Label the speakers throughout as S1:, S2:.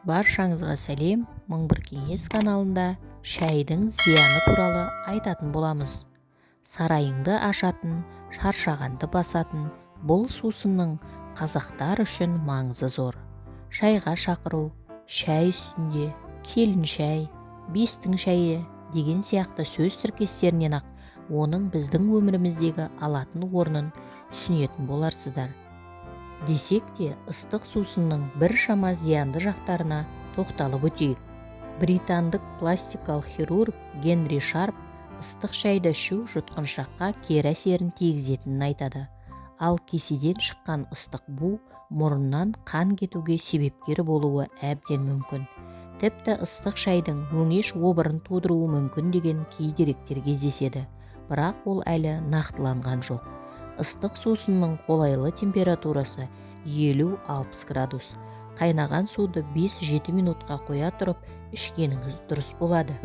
S1: Баршаңызға сәлем! 1001 кеңес каналында шайдың зияны туралы айтатын боламыз. Сарайыңды ашатын, шаршағанды басатын бұл сусынның қазақтар үшін маңызы зор. Шайға шақыру, шай үстінде, келін шай, бестің шайы деген сияқты сөз тіркестерінен-ақ оның біздің өміріміздегі алатын орнын түсінетін боларсыздар. Десек те, ыстық сусынның біршама зиянды жақтарына тоқталып өтейік. Британдық пластикалық хирург Генри Шарп ыстық шайды ішу жұтқыншаққа кері әсерін тигізетінін айтады. Ал кеседен шыққан ыстық бу мұрыннан қан кетуге себепкер болуы әбден мүмкін. Тіпті ыстық шайдың өңеш обырын тудыруы мүмкін деген кей деректер кездеседі, бірақ ол әлі нақтыланған жоқ. Ыстық сусынның қолайлы температурасы 50-60 градус. Қайнаған суды 5-7 минутқа қоя тұрып ішкеніңіз дұрыс болады.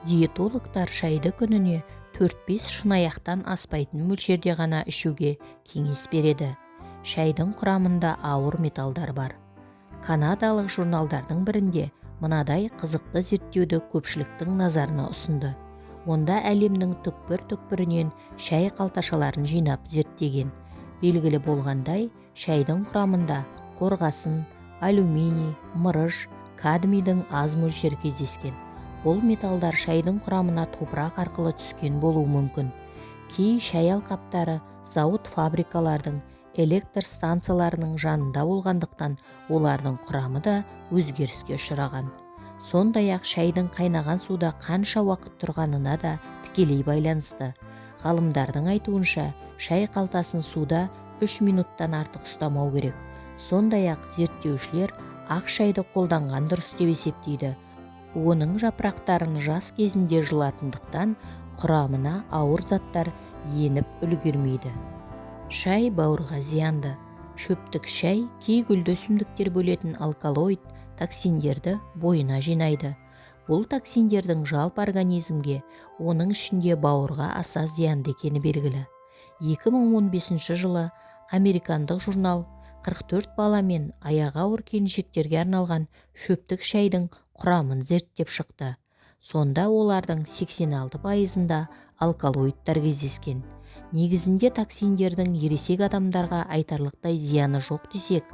S1: Диетологтар шайды күніне 4-5 шынаяқтан аспайтын мөлшерде ғана ішуге кеңес береді. Шайдың құрамында ауыр металдар бар. Канадалық журналдардың бірінде мынадай қызықты зерттеуді көпшіліктің назарына ұсынды. Онда әлемнің түкпір-түкпірінен шай қалташаларын жинап зерттеген. Белгілі болғандай, шайдың құрамында қорғасын, алюминий, мырыш, кадмийдің аз мөлшері кездескен. Бұл металдар шайдың құрамына топырақ арқылы түскен болуы мүмкін. Кей шай алқаптары зауыт, фабрикалардың, электр станцияларының жанында болғандықтан, олардың құрамы да өзгеріске ұшыраған. Сондай-ақ шайдың қайнаған суда қанша уақыт тұрғанына да тікелей байланысты. Ғалымдардың айтуынша, шай қалтасын суда 3 минуттан артық ұстамау керек. Сондай-ақ зерттеушілер ақ шайды қолданған дұрыс деп есептейді. Оның жапырақтарын жас кезінде жұлатындықтан, құрамына ауыр заттар еніп үлгермейді. Шай бауырға зиянды. Шөптік шай кей гүлді өсімдіктер бөлетін алкалоид, токсиндерді бойына жинайды. Бұл токсиндердің жалпы организмге, оның ішінде бауырға аса зиянды екені белгілі. 2015 жылы американдық журнал 44 бала мен аяғы ауыр келіншектерге арналған шөптік шайдың құрамын зерттеп шықты. Сонда олардың 86%-ында алкалоидтар кездескен. Негізінде токсиндердің ересек адамдарға айтарлықтай зияны жоқ десек,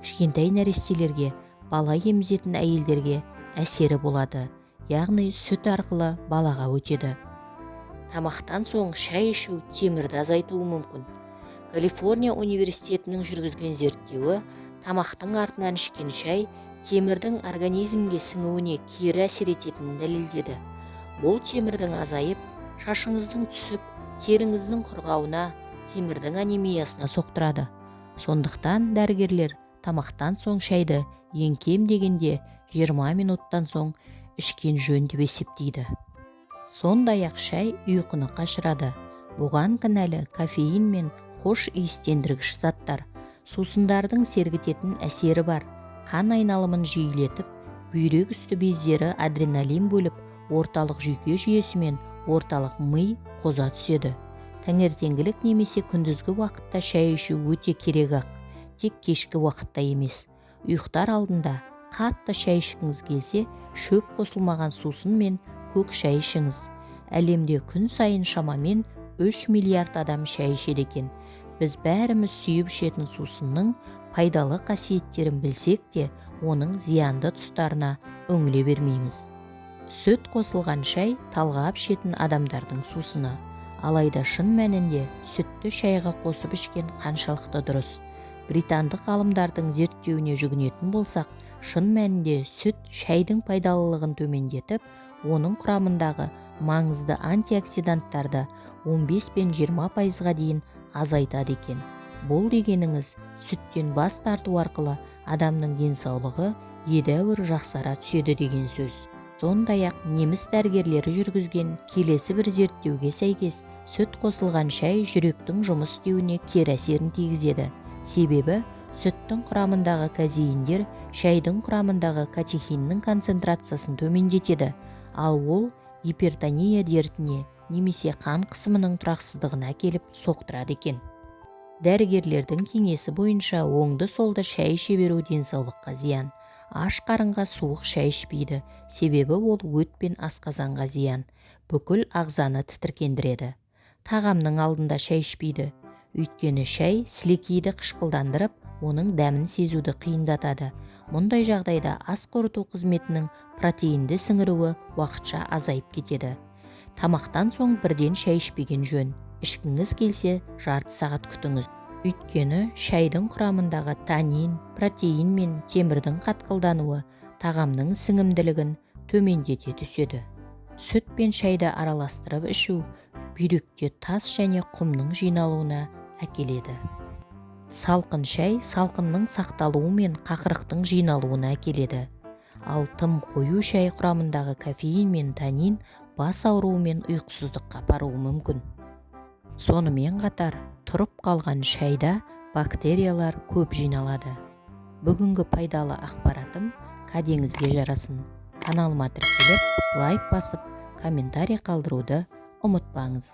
S1: кішкентай нәрестелерге, бала емізетін әйелдерге әсері болады, яғни сүт арқылы балаға өтеді. Тамақтан соң шай ішу темірді азайтуы мүмкін. Калифорния университетінің жүргізген зерттеуі тамақтың артынан ішкен шай темірдің организмге сіңуіне кері әсер ететінін дәлелдеді. Бұл темірдің азайып, шашыңыздың түсіп, теріңіздің құрғауына, темірдің анемиясына соқтырады. Сондықтан дәрігерлер тамақтан соң шайды ең кем дегенде 20 минуттан соң ішкен жөн деп есептейді. Сондай-ақ шай ұйқыны қашырады. Бұған кінәлі кофеин мен хош иістендіргіш заттар. Сусындардың сергітетін әсері бар. Қан айналымын жиілетіп, бүйрек үсті бездері адреналин бөліп, орталық жүйке жүйесі мен орталық ми қоза түседі. Таңертеңгілік немесе күндізгі уақытта шай ішу өте керек-ақ, тек кешкі уақытта емес. Ұйықтар алдында қатты шай ішкіңіз келсе, шөп қосылмаған сусын мен көк шай ішіңіз. Әлемде күн сайын шамамен 3 миллиард адам шай ішеді екен. Біз бәріміз сүйіп ішетін сусынның пайдалы қасиеттерін білсек те, оның зиянды тұстарына үңіле бермейміз. Сүт қосылған шай талғап ішетін адамдардың сусыны. Алайда шын мәнінде сүтті шайға қосып ішкен қаншалықты дұрыс? Британдық ғалымдардың зерттеуіне жүгінетін болсақ, шын мәнінде сүт шайдың пайдалылығын төмендетіп, оның құрамындағы маңызды антиоксиданттарды 15 пен 20%-ға дейін азайтады екен. Бұл дегеніңіз, сүттен бас тарту арқылы адамның денсаулығы едәуір жақсара түседі деген сөз. Сондай-ақ неміс дәрігерлері жүргізген келесі бір зерттеуге сәйкес, сүт қосылған шай жүректің жұмыс істеуіне кері әсерін тигізеді. Себебі сүттің құрамындағы казеиндер шайдың құрамындағы катехиннің концентрациясын төмендетеді, ал ол гипертония дертіне немесе қан қысымының тұрақсыздығына әкеліп соқтырады екен. Дәрігерлердің кеңесі бойынша оңды-солды шай іше беру денсаулыққа зиян. Аш қарынға суық шай ішпейді, себебі ол өт пен асқазанға зиян, бүкіл ағзаны тітіркендіреді. Тағамның алдында шай ішпейді, өйткені шай сілекейді қышқылдандырып, оның дәмін сезуді қиындатады. Мұндай жағдайда ас қорыту қызметінің протеинді сіңіруі уақытша азайып кетеді. Тамақтан соң бірден шай ішпеген жөн. Ішкіңіз келсе, жарты сағат күтіңіз. Өйткені шайдың құрамындағы танин, протеин мен темірдің қатқылдануы тағамның сіңімділігін төмендете түседі. Сүт пен шайды араластырып ішу бүйректе тас және құмның жиналуына әкеледі. Салқын шай салқынның сақталуы мен қақырықтың жиналуына әкеледі. Ал тым қою шай құрамындағы кофеин мен танин бас ауруы мен ұйқысыздыққа апаруы мүмкін. Сонымен қатар, тұрып қалған шайда бактериялар көп жиналады. Бүгінгі пайдалы ақпаратым кәдеңізге жарасын. Каналыма тіркеліп, лайк басып, комментарий қалдыруды ұмытпаңыз.